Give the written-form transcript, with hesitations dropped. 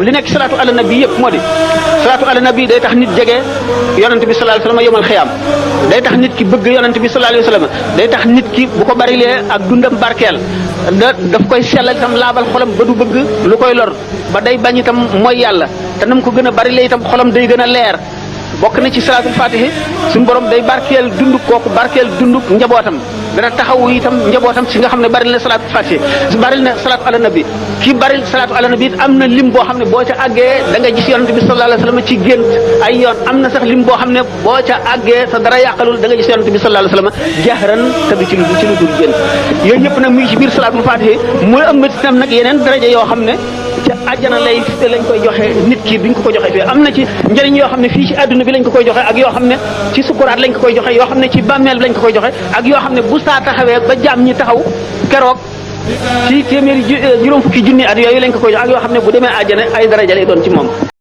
li nekk salaatu ala nabi yëpp moo di salaatu ala nabi day tax nit jege yonent bi sallallahu alayhi wasallam yomal xiyaam day tax nit ki bëgg yonent bi sallallahu alayhi wasallam day tax nit ki bu ko barilee ak dundam barkeel daf koy sellal itam laabal xolam ba du bëgg lu koy lor ba day bañ itam mooy yàlla te nam ko gën a barilee itam xolam day gën a leer bokk na ci salaatul fatihi suñu borom day barkeel dunduk kooku barkeel dunduk njabootam dana taxawu itam njabootam si nga xam ne bari na salaatul fatihi bari na salaatu ala nabi ki bari salaatu ala nabi am na lim boo xam ne boo ca àggee da nga gis yonent bi sallallahu alayhi wasallam ci gént ay yoon am na sax lim boo xam ne boo ca àggee sa dara yàqalul da nga gis yonent bi sallallahu alayhi wasallam jahran te du ci lu dul gént yooyu yëpp nag muy ci biir salaatul fatihi muy am itam nag yeneen daraja yoo xam ne ca àjjana lañ koy joxe nit ki duñ ko joxe fii am na ci njëriñ yoo xam ne fii ci àdduna bi lañ ko koy joxe ak yoo xam ne ci sukuraat lañ ko koy joxe yoo xam ne ci bàmmeel bi lañ ko koy joxe ak yoo xam ne bu saa taxawee ba jaam ñi taxaw keroog ci téeméeri juróom fukki junni at yooyu lañ ko koy joxe ak yoo xam ne bu demee àjjana ay daraja lay doon ci moom